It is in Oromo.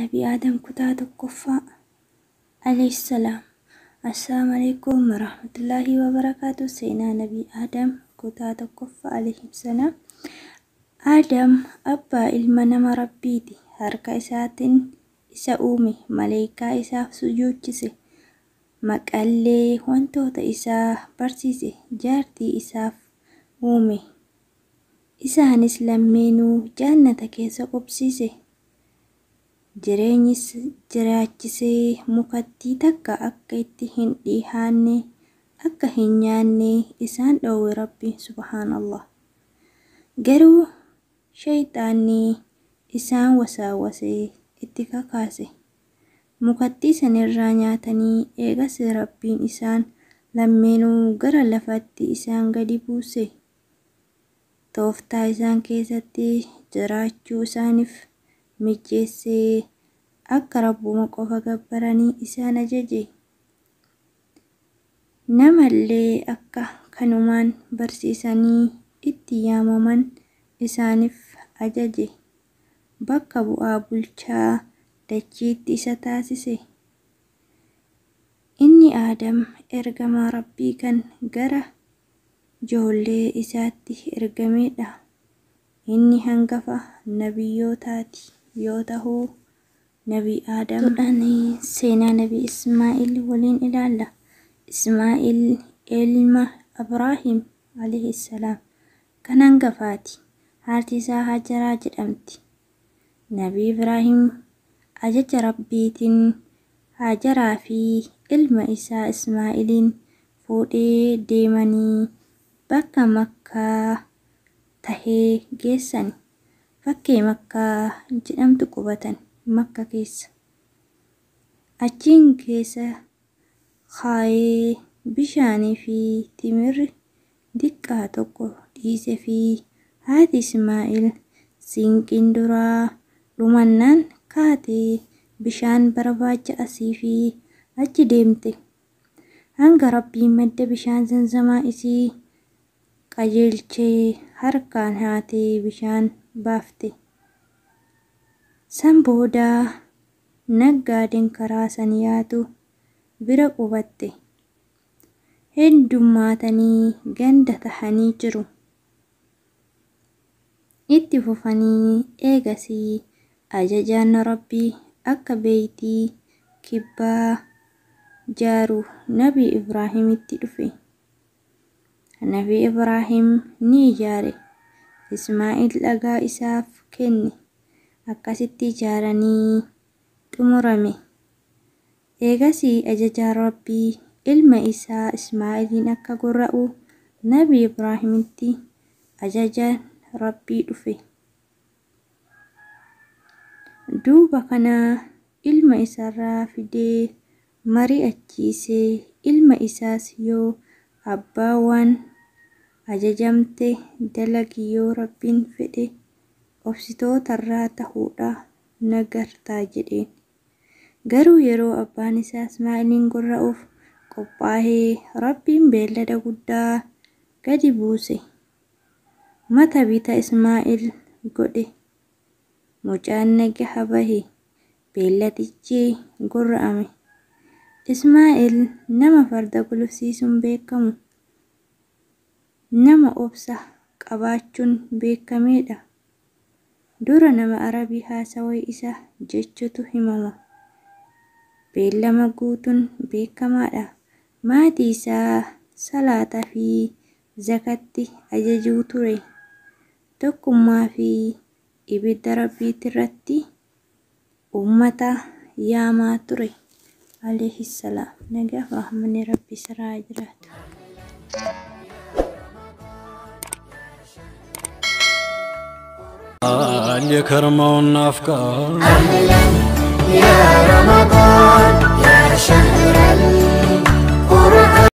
Nabii Aadam kutaa 1ffaa alayhi salaam. Assalaamu alaikum warahmatullaahi wabarakaatu. Seenaa Nabii Aadam kutaa 1ffaa alayhi salaam. Aadam abbaa ilma nama Rabbiiti. Harka isaatiin isa uume, maleekaa isaaf sujuudchise. Maqallee wantoota isaa barsiise, jaartii isaaf uume. Isaanis lammeenuu jannata keessa qubsiise. Jireenyis jiraachisee mukattii takka akka itti hin dhihaanne, akka hin nyaanne isaan dhoowwe Rabbi subhaanallah. Garuu shayxaanni isaan wasaawwasee itti kakaase. Mukattii sanirraa nyaatanii eegas Rabbiin isaan lammeenuu gara lafatti isaan gadi buuse. Tooftaa isaan keessatti jiraachuu isaaniif mijjeessee akka Rabbuma qofa gabbaranii isaan ajaje. Namallee akka kanumaan barsiisanii itti yaamaman isaaniif ajaje. Bakka bu'aa bulchaa dachiitti isa taasise. Inni Aadam ergamaa Rabbii kan gara ijoollee isaatti ergamedha. Inni hangafa nabiyyootaati yoo ta'u, Nabii Aadam seenaa Nabii Ismaa'il waliin ilaalla. Ismaa'il ilma Ibraahim alayhi salaam kan hangafaati. Haati isaa Hajaraa jedhamti. Nabii Ibraahim ajaja Rabbiitiin Hajaraa fi ilma isaa Ismaa'iliin fuudhee deemanii bakka Makkaa tahee geessani. Fakkee Makkaa jedhamtu qubatan Makka keessa. Achiin keessa kaayee bishaanii fi timirri diqqaa tokko dhiise fi haati Ismaa'il siinqiin duraa dhumannaan kaatee bishaan barbaacha asii fi achi deemte. Hanga Rabbiin madda bishaan zamzamaa isii qajeelchee harkaan haatee bishaan baafte. San booda naggaadeen karaa san yaatu bira qubatte. Heddummaatanii ganda tahanii jiru. Itti fufanii eegasii ajajaan Rabbii akka beeytii kibbaa jaaru Nabii Ibraahimitti dhufe. Nabii Ibraahim ni ijaare. Ismaa'il dhagaa isaaf kenne. Akkasitti ijaaranii xumurame. Eegasii ajajaan Rabbii ilma isaa Ismaa'iliin akka gorra'u Nabii Ibraahimitti ajajaan Rabbii dhufe. Duuba kana ilma isaarraa fidee mari'achiisee ilma isaas yoo abbaa waan ajajamte dalagi yoo Rabbiin fedhe obsitootarraa tahuudha nagartaa jedheen. Garuu yeroo abbaan isaa Ismaa'iliin gorra'uuf qophaa'ee Rabbiin beellada guddaa gadi buuse. Mata bita Ismaa'il godhe. Mucaan nagaha bahe. Beelladichi gorra'ame. Ismaa'il nama farda gulufsiisuun beekamu, nama obsa qabaachuun beekamedha. Dura nama Arabii haasawee isa jechuutu himama. Beellama guutuun beekamaadha. Maatii isaa salaataa fi zakatti ajajuu ture. Tokkummaa fi ibidda Rabbiitti irratti uummata yaamaa ture. Alayhi salaam. Nagaaf rahmanni Rabbi isarraa jiraatu. የከርመውን ናፍቃ أهلا يا رمضان يا شهر